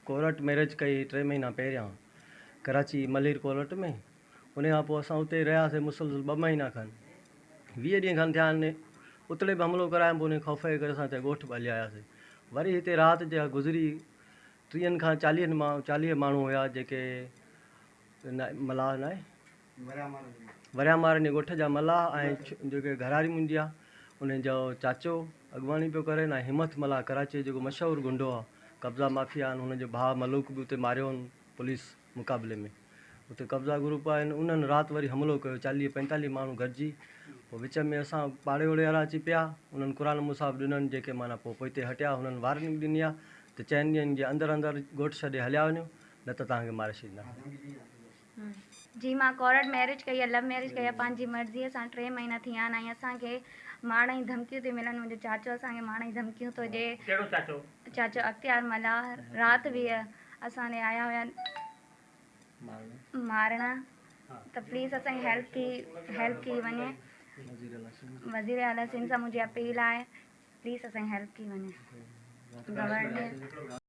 Court marriage ڪئي ٽي مهينا پهريان ڪراچي ملير ڪورٽ ۾ ان کان پوء اسان اتي رهياسي مسلسل ٻه مهينا کن 20 ڏينهن کن ٿيا آهن اتڙي به حملو ڪرايم پوء ان خوف جي ڪري اسان هتي ڳوٺ به هلي آياسي وري هتي رات جا گذري ٽيهن کان چاليهن مان 40 ماڻهو هيا جيڪي ملاح نه آهي وريام وارن جي ڳوٺ جا ملاح ۽ جيڪي گهرواري منهنجي آ ان جو چاچو اڳواڻي پيو ڪري ۽ همٿ ملاح ڪراچي جو جيڪو مشهور گنڊو آ قبضا مافيا آهن هن جو ڀاء ملوڪ به اتي ماريو هن پوليس مقابلي ۾ اتي قبضا گروپ آهن انهن رات وري حملو ڪيو 40 45 ماڻهو گڏجي پوء وچ ۾ اسان پاڙي اوڙي وارا اچي پيا انهن قرآن مصحف ڏنن جيڪي معنيٰ پوء پوئتي هٽيا هنن وارننگ ڏني آ ته چئن ڏينهن جي اندر اندر ڳوٺ ڇڏي هليا وڃو نه ته توهان کي ماري ڇڏينداسين. جي مان ڪورٽ ميرج ڪئي آ لو ميرج ڪئي آ پنهنجي مرضي سان ٽي مهينا ٿي ويا آهن ۽ اسان کي مارڻ جون ڌمڪيون ٿي ملن منهنجو چاچو اسان کي مارڻ جون ڌمڪيون ٿو ڏي. ڪهڙو چاچو؟ چاچو اختيار ملاح رات به اسان ڏي آيا هيا مارڻ ته پليز اسان جي هيلپ ڪئي هيلپ ڪئي وڃي وزير اعليٰ سنڌ سان منهنجي اپيل آهي پليز اسان جي هيلپ ڪئي وڃي گورنر.